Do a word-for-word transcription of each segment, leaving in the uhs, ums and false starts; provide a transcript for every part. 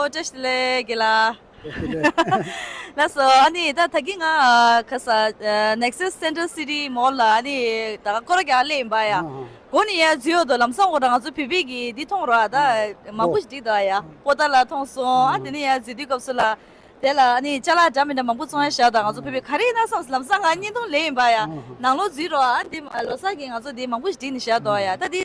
ཨོ་བཀྲ་ཤིས་བདེ་ལེགས་རྒན་ལགས། ལགས་སོ། ཨ་ནི་ད་ད་གིན་ང་ཁ་ས་Nexus Center City Mall ལ་ཨ་ནི་ད་སྐོར་ར་རྒྱག་སླེབས་ཡིན་པ་ཡ། སྒོ་ནས་ཡར་འཛུལ་ཡོང་དུས་ལམ་སང་འོ་ར་ང་ཚོ་བོད་པའི་གི་འདི་མཐོང་ར་ད་མང་པོ་ཞིག་འགྲིག་འདུག་ཡ། པོ་ཏཱ་ལ་མཐོང་སོང་། ཨ་དེ་ནས་ཡར་འཛུལ་དུས་སྐབས་སུ་ལ་དེ་ལ་ཨ་ནི་ཅ་ལག་འདྲ་མི་འདྲ་མང་པོ་བཙོང་ཡ་བཞག་ད་ང་ཚོ་བོད་པའི་ག་རེ་ཡིན་ན་བསམ་ལམ་སང་ང་བརྙན་ཐུང་ལེན་ཡིན་པ་ཡ། ནང་ལོགས་འཛུལ་རོགས། ཨ་འདི་ལོ་གསར་གི་ང་ཚོ་འདི་མང་པོ་ཞིག་བསྒྲིགས་ནས་བཞག་འདུག་ཡ། ད་འདི་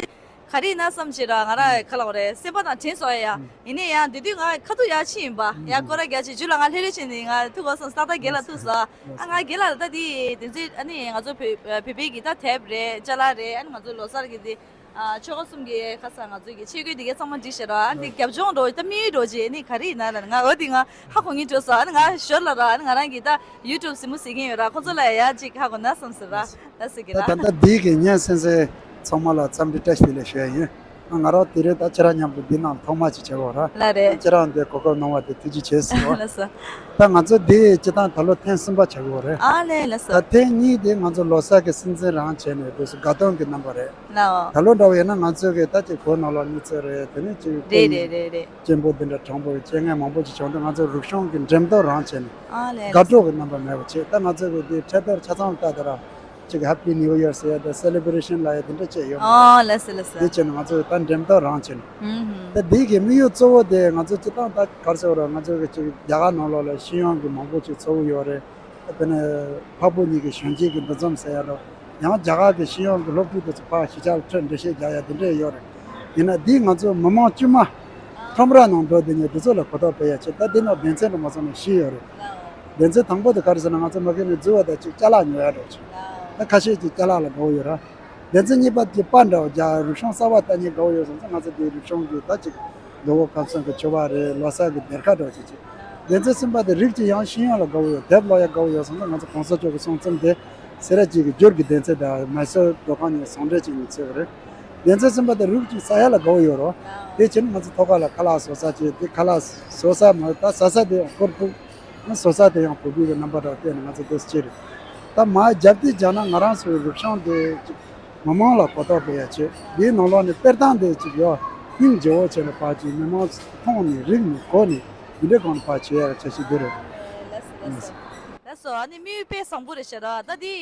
ག་རེ་ཡིན་ན་བསམ་བྱས་ར་ང་ར་ཁ་ལག་རེད་སེམས་པ་དང་དྲན་སོང་ཡ། ཡིན་ནའི་ཡང་དེ་དུས་ང་ཁ་ཐུག་ཡར་ཕྱིན་ཡིན་པ་ཡ། སྐོར་ར་རྒྱག་བྱས་རྒྱུ་ལ་ང་ལྷོད་ལྷོད་བྱས་ནས་ང་ཐུག་གོ་སོང་། ཏག་ཏག་རྒན་ལགས་ཐུག་སོང་། ཨ་ང་རྒན་ལགས་ལ་ད་དེ་དེ་ཚོའི་ཨ་ནི་ང་ཚོ་བོད་བོད་པའི་གི་ད་དེབ་རེད་ཅ་ལག་རེད། ཨ་ནི་ང་ཚོ་ལོ་གསར་གི་དེ་ཨ་ཆོལ་ཁ་གསུམ་གི་ཁ་ས་ང་ཚོ་གི་ཆས་གོས་དེ་གའི་ཚང་མ་བསྒྲིགས་བྱས་ར། ཨ་ནི་དེ་རྒྱབ་ལྗོངས་འགྲོ་ད་དམིགས་ཡུལ་འགྲོ་བྱས་ཨ་ནི་ག་རེ་ཡིན་ན་ལ་ང་འོ་དེ་ང་ཧ་གོ་ངེས་འགྲོ་སོང་། ཨ་ནི་ང་ཞོར་ལ་ར་ཨ་ནི་ང་རང་གི་ད་YouTube་སྲིང་མོ་ཟེར་མཁན་ཡོད་ར། ཁོ་ཚོ་ལ་ཡ་ཅིག་ཧ་གོ་ན་བསམ་ཟེར་ར། ད་ཟེར་གི་ད་ལ། ད་ལྟ་འདི་གི་ཉན་སེམས་སེ་ཚང་མ་ལ་འཚམས་འདྲི་བཀྲ་ཤིས་བདེ་ལེགས་ཞུ་ཡ་ཡིན། ང་རང་དེ་རིང་ད་ཁྱེད་རང་མཉམ་དུ་འདི་ནང་ཐོག་མ་ཅིག་བྱེད་དགོས་ར། ལ་རེད། ཁྱེད་རང་འདི་གོ་སྐབས་གནང་བ་དེ་ཐུགས་རྗེ་ཆེ་ཟེར་བ། ལགས་སོ། ད་ང་ཚོ་འདི་སྤྱི་བཏང་ད་ལོ་ཐེངས་གསུམ་པ་བྱ་དགོས་རེད། ཨ་ལས་ལགས་སོ། ད་ཐེངས་གཉིས་དེ་ང་ཚོ་ལོ་གསར་གི་སྲིད་འཛིན་རང་བྱས་ནས་དེ་སུ་དགའ་སྟོན་གི་རྣམ་པ་རེད། ལའོ། ད་ལོ་འདྲ་བོ་ཡིན་ན་ང་ཚོ་གི་ད་ཅིག་གོ་ནང་ལོགས་གཉིད་ཚོད་རེད། དེ་ནས་ཅིག་རེད་རེད་རེད་རེད། སྐྱེན་པོ་འདི་འདྲ་དྲང་པོ་སྐྱེ་ངན་མང་པོ་ཅིག་བྱུང་དུས་ང་ཚོ་རིག་གཞུང་གི་འགྲེམས་སྟོན་རང་བྱས་ནས་ཨ་ལས་དགའ་སྤྲོ་གི་རྣམ་པ་མེད་པ་བྱས། ད་ང་ཚོ་གི་འདི་འཕྲེད་དར་ཆ་ཚང་ལྟ་དུས་ར་ཅིག་Happy New Year་ཟེར་ཡ་དང་Celebration་ལབ་ཡ་དེ་འདྲ་བྱས་ཡོད་མ་རེད། ཨོ་ལགས་སོ་ལགས་སོ། དེ་བྱས་ནས་ང་ཚོ་ད་འགྲེམས་སྟོན་རང་བྱས་ནས། ཨུམ་ཧུམ། ད་འདི་གི་དམིགས་ཡུལ་གཙོ་བོ་དེ་ང་ཚོ་སྤྱི་བཏང་ད་ག་རེ་ཟེར་དགོས་རེད། ང་ཚོ་གི་ཅིག་རྒྱ་གར་ནང་ལོགས་ལ་ཤེས་ཡོན་གི་མང་པོ་ཅིག་འཚོ་གི་ཡོད་རེད། དཔེར་ན་འཕགས་བོད་གཉིས་ཀྱི་གཞོན་སྐྱེས་ཀྱི་འདུ་འཛོམས་ཟེར་ཡ་རོ། ཡང་རྒྱ་གར་གྱི་ཤེས་ཡོན་གྱི་སློབ་ཕྲུག་དེ་ཚོ་ཕར་གཞིས་ཆགས་ལ་ཁྲིད་འགྲེལ་བཤད་རྒྱག་ཡ་དེ་འདྲས་ཡོད་རེད། ཡིན་ན་འདི་ང་ཚོ་མི་མང་དཀྱུས་མ་ཁྲོམ་ར་ནང་འགྲོ་དེ་ནས་དེ་ཚོ་ལ་གོ་རྟོགས་སྤེལ་ཡ་ཆེད་ད་འདི་ནང་སྡེ་ཚན་དུ་མ་སོང་ནས་བཞི་ཡོད་རེད། སྡེ་ཚན་དང་པོ་དེ་ག་རེ་ཟེར་ན་ང་ཚོ་མ་གི་ནས་འཛུལ་བ་དང་གཅིག་ཅ་ལག་ཉོ་ཡ་འགྲོ་ཆེད། ད་ཁ་ཤས་ཀྱིས་ཅ་ལག་ལ་དགའ་བོ་ཡོད་ར། སྡེ་ཚན་གཉིས་པ་དེ་པར་འདྲ་བོ་རྒྱག་རིག་གཞུང་གསར་བ་ལྟ་ཉན་དགའ་བོ་ཡོད་སོང་ཙང་ང་ཚོ་དེ་རིག་གཞུང་གི་ད་ཅིག་ལོ་འཁོར་ཁམས་གསུམ་གྱི་མཆོད་པ་རེད། ལོ་གསར་གྱི་སྡེར་ཁ་འདྲ་བོ་ཅིག་བྱེད། སྡེ་ཚན་གསུམ་པ་དེ་རིགས་གཅིག་ཡང་ཤེས་ཡོན་ལ་དགའ་བོ་ཡོད། དེབ་ཀློག་ཡ་དགའ་བོ་ཡོད་སོང་ཙང་ང་ཚོ་གོང་ས་མཆོག་གི་གསུང་རྩོམ་དེ་སེ་ར་བྱེས་ཀྱི་འགྱུར་གྱི་སྡེ་ཚན་དང་མའི་སོར་འགྲོ་ཁང་གཉིས་ཟུང་འབྲེལ་གྱིས་ངོས་འཛིན་པ་རེད། སྡེ་ཚན་གསུམ་པ་དེ་རིགས་གཅིག་ཟ་ཡ་ལ་དགའ་བོ་ཡོད་རོ། དེ་བྱས་ན་ང་ཚོ་ཐོག་ཁ་ལ་ཁ་ལག་བཟོ་ས་བྱས། དེ་ཁ་ལག་བཟོ་ས་མ་རེད། ད་ཟ་ས་དེ་ཡང་ཧོར་ཕུག་ང་བཟོ་ས་དེ་ཡང་བོད་པའི་གི་རྣམ་པ་འདྲ་བསྟན་ནས་ང་ཚོ་དེ་སྤྱི་རེད། ད་མ་རྒྱབ་དེ་རྒྱག་ན་ང་རང་ཚོའི་རིག་གཞུང་དེ་ཅིག་མི་མང་ལ་གོ་རྟོགས་སྤེལ་ཡ་ཆེད། དེའི་ནང་ལོགས་ནས་དཔེ་སྟངས་དེ་ཅིག་ཡོད། སྙིང་རྗེ་བོ་བྱས་ནས་ཕར་ཅིག་མི་མང་མཐོང་ནས་རིག་ནས་གོ་ནས་འདི་འདྲའི་སྒང་ལ་ཕར་བྱེད་ཡ་འཆར་གཞི་འདི་རེད། ལགས་སོ་ལགས་སོ། ལགས་སོ། ཨ་ནི་དམིགས་ཡུལ་དཔེ་བཟང་པོ་རེད་ཤག་ར། ད་དེ་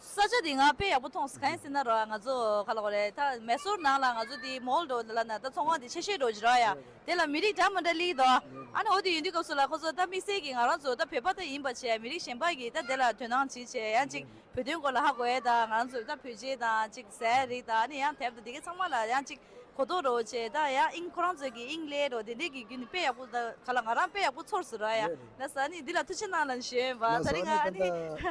ས་ཆ་དེ་ང་དཔེ་ཡག་པོ་མཐོང་སོང་། གང་ཡིན་ཟེར་ན་ར་ང་ཚོ་ག་ལ་གོ་རེད། ད་མེ་སོར་ནང་ལ་ང་ཚོ་དེ་མོལ་འགྲོ་ལ་ན་ད་ཚོང་ཁང་དེ་ཆེ་ཤོས་འགྲོ་གི་ར་ཡ། དེ་ལ་མི་རིགས་འདྲ་མི་འདྲ་སླེབས་འདུག་ཨ་ནི་འོ་དེ་ཡིན་དུས་སྐབས་སུ་ལ་ཁོ་ཚོ་ད་དམིགས་བསལ་གྱི་ང་རང་ཚོ་ད་བོད་པ་ད་ཡིན་པ་བྱས་མི་རིགས་གཞན་པ་གི་ད་དེ་ལ་དོ་སྣང་བྱེད་བྱས་ཡང་ཅིག་བོད་དོན་སྐོར་ལ་ཧ་གོ་ཡས་དང་། ང་རང་ཚོ་ད་བོད་ཆས་དང་ཅིག་ཟས་རིགས་དང་ཨ་ནི་ཡང་དེབ་དང་དེ་གའི་ཚང་མ་ལ་ཡང་ཅིག་གོ་རྟོགས་འགྲོ་བྱས། ད་ཡང་དབྱིན་ཁོ་རང་ཚོ་གི་དབྱིན་ལས་འགྲོ་དེ་འདྲས་ཀྱི་བརྒྱུད་ནས་དཔེ་ཡག་པོ་ད་ག་ལ་ང་རང་དཔེ་ཡག་པོ་ཚོར་སོང་ར་ཡ། ལགས་སོ། ཨ་ནི་འདི་ལ་ཐུགས་རྗེ་གནང་ལ་ཞུ་ཡས་ཡིན་པ། ད་རིང་ང་ཨ་ནི། ལགས་སོ། ཨ་ནི་ད་ལྟ་ལགས་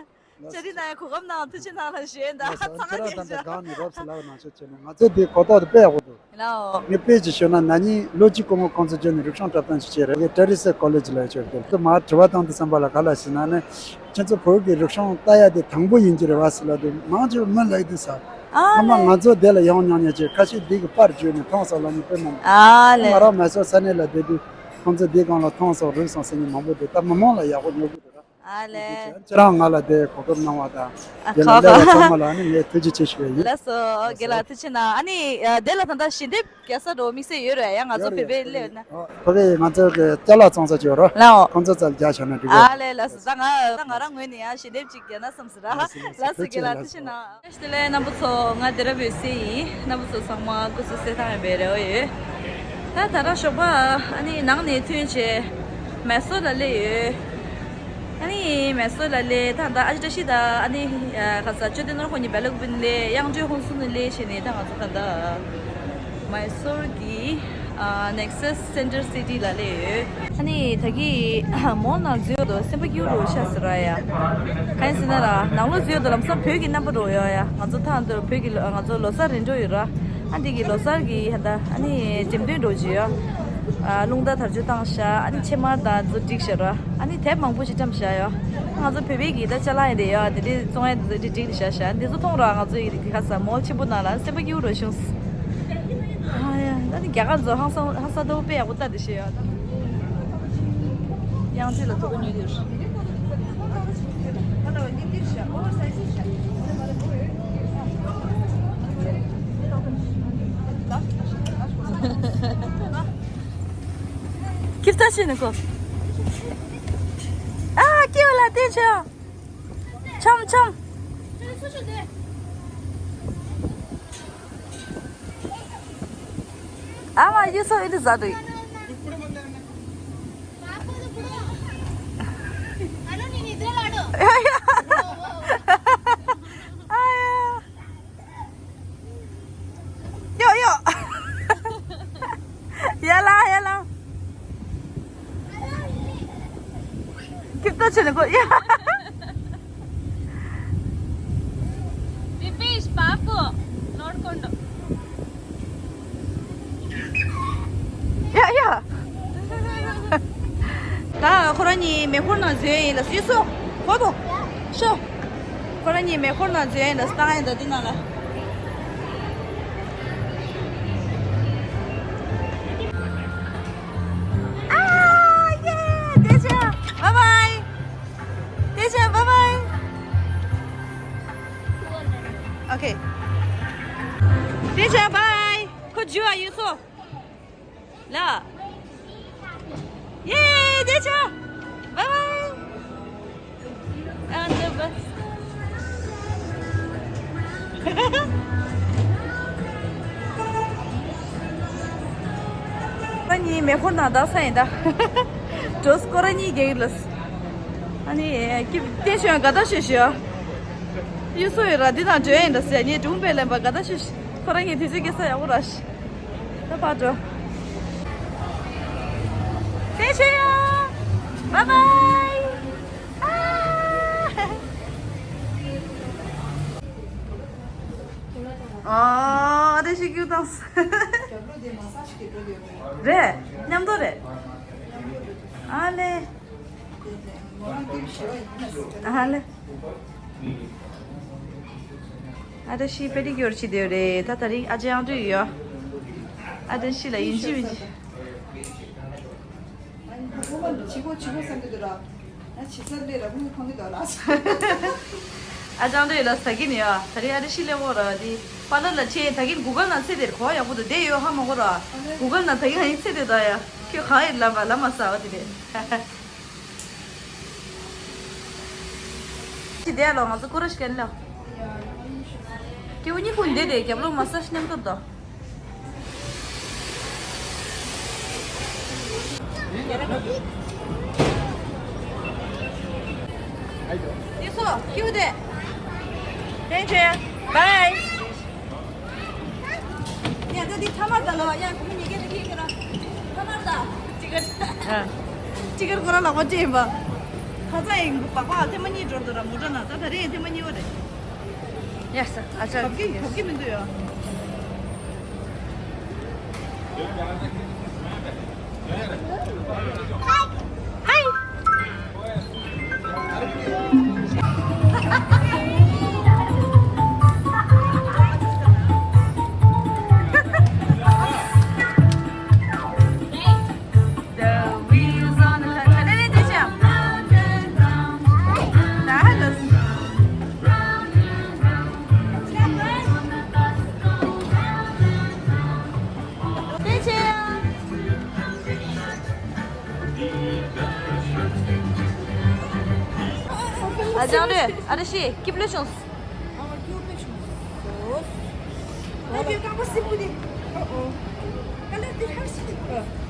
སོ། ཅ་རི་ན་ཡང་གོ་སྐབས་གནང་། ཐུགས་རྗེ་གནང་ལ་ཞུ་ཡས་ད། ལགས་སོ། ཚང་མ་ཁྱེད་རང་ད་ལྟ་སྒང་ནས་རོབ་ཙམ་ལབ་གནང་ཆོག་བྱས་ནས་ང་ཚོ་འདི་གོ་རྟོགས་དེ་དཔེ་ཡག་པོ་འདུག་ལའོ། ངས་དཔེ་ཅིག་ཞུས་ན་ན་ནིང་ལོ་གཅིག་གོང་གོང་ཚོ་བརྒྱུད་ནས་རིག་གཞུང་འཁྲབ་སྟོན་ཞིག་བྱས་རེད། ངས་ཊེ་རི་སེ་ཀོ་ལེཇ་ལ་ཡོད་ཆོག་དེ་ཚོ་མར་དྲི་བ་བཏང་དུས་ཙམ་པ་ལ་ག་ལ་ཞུས་ན་ནི་ཁྱེད་ཚོ་བོད་ཀྱི་རིག་གཞུང་ལྟ་ཡ་དེ་དང་པོ་ཡིན་གྱི་རེད་བ་ཟེར་ལབ་དུས་མང་ཆེ་བ་མི་ལབ་དུས་ས། ཨ་ལས། ང་ཚོ་དེ་ལ་ཡང་མྱོང་མྱོང་བྱས། ཁ་ཤས་འདི་གི་པར་བརྒྱུད་ནས་མཐོང་སོང་ལབ་མཁན་དཔེ་མང་པོ། ཨ་ལས། ང་རང་མེ་སོར་ས་གནས་ལ་བསྡད་དུས་ཁོང་ཚོ་འདི་སྒང་ལ་མཐོང་སོང་རིག་སོང་ཟེར་མཁན་མང་པོ་འདུག་ད་མི་མང་ལ་ཡག་པོ་ཉོ་དགོས་འདུག་ར། ཨ་ལས། ཁྱེད་རང་ང་ལ་དེ་གོ་སྐབས་གནང་བ་དང་། ཨ་དེ་ལ་ཁ་སླེབས་པ་ཁ། ཚང་མ་ལ་ནི་ངས་ཐུགས་རྗེ་ཆེ་ཞུ་ཡ་ཡིན། ལགས་སོ། རྒན་ལགས་ཐུགས་རྗེ་གནང་། ཨ་ནི་དེ་ལ་ད་ལྟ་ཞལ་འདེབས་རྒྱག་ས་འགྲོ་དམིགས་བསལ་ཡོད་རེད་ཡ། ང་ཚོ་ཡོད་རེད། བོད་པའི་སླེབས་ན། ཨ་ཕ་གི་ང་ཚོ་གི་ཅ་ལག་བཙོང་ས་ཅིག་ཡོད་རོ། ལའོ། ཁོང་ཚོ་རྩར་རྒྱག་བྱས་ན་འགྲིག་གི། ཨ་ལས། ལགས་སོ། ད་ང་ད་ང་རང་ངོས་ནས་ཡང་ཞལ་འདེབས་ཅིག་རྒྱག་ན་བསམ་སོང་ར། ལགས་སོ། ལགས་སོ། ལགས་སོ། རྒན་ལགས་ཐུགས་རྗེ་གནང་། བཀྲ་ཤིས་བདེ་ལེགས་རྣམ་པ་ཚོ། ང་དེ་ར་བོད་སེ་ཡིན། རྣམ་པ་ཚོ་ཚང་མ་སྐུ་གཟུགས་གསལ་ཐང་ཡོད་པའི་རེ་བ་ཡོད། ད་ད་ར་ཞོགས་པ་ཨ་ནི་ནང་ནས་ཐོན་བྱས་མེ་སོར་ལ་སླེབས་ཡོད། ཨ་ནི་མེ་སོར་ལ་སླེབས། ད་ད་ཨ་ཅེ་བཀྲ་ཤིས་དང་ཨ་ནི་ཁ་ས་ཅོ་ཏི་ནོར་ཁོང་གཉིས་བེ་ལུག་པིན་སླེབས། གཡང་ཇོ་ཧུན་སུན་སླེབས་བྱས་ནས་ད་ང་ཚོ་ད་ད་མེ་སོར་གྱི་ཨ་Nexus Center City ལ་སླེབས་ཡོད། ཨ་ནི་ད་གི་མོ་ནང་འཛུལ་ཡོད་དོ། སེམས་པ་སྐྱིད་པོ་རུ་ཤ་ཟེར་ར་ཡ། གང་ཡིན་ཟེར་ན་ར་ནང་ལོགས་འཛུལ་ཡོད་དོ་ལམ་སང་བོད་ཀྱི་རྣམ་པ་རོ་ཡོད་ཡ། ང་ཚོ་ཐང་དུ་བོད་ཀྱི་ལོ་ང་ཚོ་ལོ་གསར་རེད་འགྲོ་ཡོད་ར། ཨ་འདི་གི་ལོ་གསར་གྱི་ཧ་ད་ཨ་ནི་འགྲེམས་སྟོན་འགྲོ་བྱོས་ཡ། ཨ་རླུང་རྟ་དར་ལྕོག་བཏང་ཤག་ཨ་ནི་ཕྱེ་མར་དང་ཚོ་བསྒྲིགས་ཤག་ར། ཨ་ནི་དེབ་མང་པོ་ཞིག་བཀྲམ་བཞག་ཡོད། ང་ཚོ་བོད་པའི་གི་ད་ཅ་ལག་ཡིན་དེ་ཡོད། དེ་འདྲའི་བཙོང་ཡ་དེ་ཚོ་བསྒྲིགས་བཞག་ཤག་འདི་ཚོ་མཐོང་ར་ང་ཚོ་ཡི་གི་ཁ་ས་མོལ་ཆེན་པོ་ནང་ལ་སེམས་པ་སྐྱིད་པོ་རུ་བྱུང་། ཨ་ཡ། ད་ནི་རྒྱ་གར་ཚོ་ཧང་སང་ཧང་སང་ལྟ་བུ་དཔེ་ཡག་པོ་ལྟ་དེ་ཤེས་ཡོད། དབྱངས་ཅན་ལ་ཐུག་གི་ཉོས་དུས། ལྟ་བྱེད་ནི་ཁོ། ཨ་ཀེའུ་ལ་བལྟས་ཆོག་ཆམ་ཆམ། ཨ་མ་ཡུ་སོ་ཨི་ལི་ཟ་འདུག་ཡོ་ཡོ། ཡ་ལ་ཡ་ལ། ཁྱེད་ལྟ་བྱེད་ནི་ཁོ་ཡ། Pipish, Papu, Nodkondo. ཡ་ཡ། ད་ཁོ་རང་གཉིས་མེ་འཁོར་ནང་འཛུལ་ཡིན་ལ་སུས་སོ། ཁོ་དོ། ཤོ། ཁོ་རང་གཉིས་མེ་འཁོར་ནང་འཛུལ་ཡིན་ལ་སྟངས་ཡིན་ད་འདི་ནང་ལ། ཨ་ཡེ། བདེ་ཆེ། བའི་བའི། བདེ་ཆེ། བའི་བའི། ཨོ་ཁེ། བདེ་ཆེ། བའི་བའི། ཁོ་འཇུ་བ་ཡོད་སོ། ལ། ཡེ། བདེ་ཆེ། བའི་བའི། ཨ་འདི་བ། ཁོ་གཉིས་མེ་འཁོར་ནང་བསྡད་ས་ཡིན་ད། འགྲོ་སྐོར་ར་གཉིས་རྒྱག་གི་ལ། ཨ་ནི་ཀི་བལྟས་བྱུང་དགའ་ད་ཤོད་ཤོད། ཡུ་སོ་ཡི་ར་འདི་དང་འགྲོ་ཡིན་ད་ཟེར་ངས་སྒྲུང་དཔེ་ལེན་པ་དགའ་ད་ཤོད་ཤོད། ཁོ་རང་གཉིས་དུས་ཚོད་སྐྱེལ་ས་ཡག་པོ་ར་ཤི། ད་ཕར་འགྲོ། བདེ་ཆེ་ཡ། བའི་བའི། ཨ། ཨ་རེ་ཤི་ཀྱུ་དང་། རེད། མཉམ་དུ་རེད། ཨ་ལེ། ཨ་ལེ། ཨ་རེ་ཤི་པེ་ཌི་ཀྱུར་བྱེད་དེ་རེད། ད་དེ་རིང་ཨ་ཅེ་ཡང་འདུས་ཡོད། ཨ་རེ་ཤི་ལ་ཡིན་གཅིག་མིན་གཅིག་ཨ་ནི་ཁོ་མོ་ལ་བྱིས་པོ་བྱིས་པོ་བསམ་གྱི་འདུག་ར། ང་བྱིས་ཙང་ལས་ར་ཁོང་གིས་ཕང་གི་འདུག་ལགས། ཨ་ཅང་དེ་ལ་ཟ་གི་ནི་ཡ། ད་རེས་ཨ་རེ་ཤི་ལས་འོ་ར་དེ་པ་ལར་ལ་ཆེ་ད་གིན་གུ་གལ་ནང་བཙལ་དེར་གོ་ཡག་པོ་འདུག་དེ་ཡོད་ཧ་མ་གོ་ར། གུ་གལ་ནང་ད་གིན་ཧ་ཡིན་བཙལ་དེ་ད་ཡ། ཁྱོད་གང་ཡིན་ལབ་པ་ལབ་མ་ཟ་བ་དེ་རེད། ཅི་བསྡད་ལོ། ང་ཚོ་སྐོར་ར་ཞིག་གན་ལ། སྐྱེ་བོ་གཉིས་ཀུན་བསྡད་དེ་རྒྱབ་ལོགས་མ་ས་ཤི་མཉམ་དུ་དོ། དེ་སོ་སྐྱིད་པོ་དེ། Thank you. Bye. ཡ་ད་འདི་ཐ་མར་ད་ལོ། ཡ་ཁོ་མོ་གཉིས་ཀས་ད་ཁྱེད་ཀྱི་ར་ཐ་མར་ད། ཅི་ག་ཅི་གར་ཁོ་རང་ལག་པ་སྤྲད་ཡིན་པ། ཁ་ཚ་ཡིན་པག་པ་ཐེངས་མ་གཉིས་འགྲོ་འདུག་ར་མོ་ཊ་ནང་། ད་ད་རེས་ཐེངས་མ་གཉིས་པ་རེད། ཡ་ས་ཨ་ཅག་གབ་ཀྱི་གབ་ཀྱི་མི་འདུག་ཡ། ཨ་ཅང་རེད། ཨ་རེ་ཤི་སྐྱིད་པོ་བྱུང་།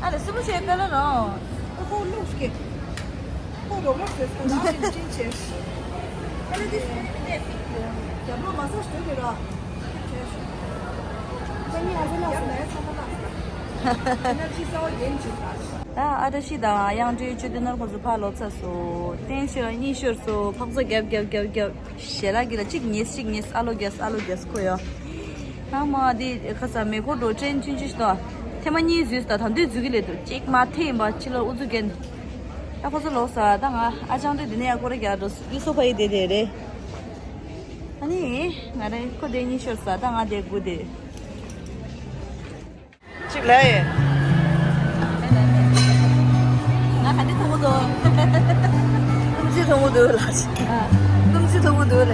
ཨ་ལ་སྲིན་པོ་ཆེ་ཀ་ལ་རོ། ཨོ་ཧོ་ལུག་སྐེ། ཁོ་རོགས་རོགས་ཟེར་ས་ན་ཅིན་ཅིན་ཆེ། ཨ་ལ་དེ་རྒྱབ་ལོགས་མ་ས་ཞོ་དེ་ར། ཅིན་ཆེ། ཁོ་གཉིས་ཨ་ཟེ་ལ་ཟེར་ན་ཡ་ཚང་མ་ལ་ཟེར། ཨེ་ནར་ཇི་གསར་པ་རྒྱན་ཅིག་ཟེར། ད་ཨ་བཀྲ་ཤིས་དང་གཡང་སྒྲོན་གཅོད་དེ་ནར་ཁོ་ཚོ་ཕར་ལོག་ཚར་སོང་། བསྟན་ཤོར་གཉིད་ཤོར་སོང་། ཕག་ཚོ་རྒྱབ་རྒྱབ་རྒྱབ་རྒྱབ། ཞལ་ལག་གི་ལ་གཅིག་ཉེས་གཅིག་ཉེས། ཨ་ལོ་རྒྱས་ཨ་ལོ་རྒྱས་ཁོ་ཡོ། ཨ་མ་དེ་ཁ་ས་མེ་འཁོར་འགྲོ་ཀྲེན་ཆུང་ཆུང་ཞིག་དང་། ཐེངས་མ་གཉིས་འཛུལ་སོང་། ད་དུང་འཛུལ་གི་ལས་འདུག་གཅིག་མ་ཐེ་ཡིན་པ་ཕྱི་ལོགས་ཨུ་ཚུགས་རྒྱན། ད་ཁོ་ཚོ་ལོག་ས། ད་ང་ཨ་ཅང་དེ་འདི་ནས་ཡ་སྐོར་ར་རྒྱག་འགྲོ་སོང་། ཡུ་སོ་ཕ་ཡི་དེ་དེ་རེད། ཨ་ནི་ང་རེ་ཁོ་དེ་གཉིད་ཤོར་ས། ད་ང་དེ་སྒུག་དེ། གཅིག་ལ་ཡེ། ང་ག་འདྲ་མཐོང་གི་འདུག་སྣུམ་ཆུ་མཐོང་གི་འདུག་ལ། ཨ། སྣུམ་ཆུ་མཐོང་གི་འདུག་ལ།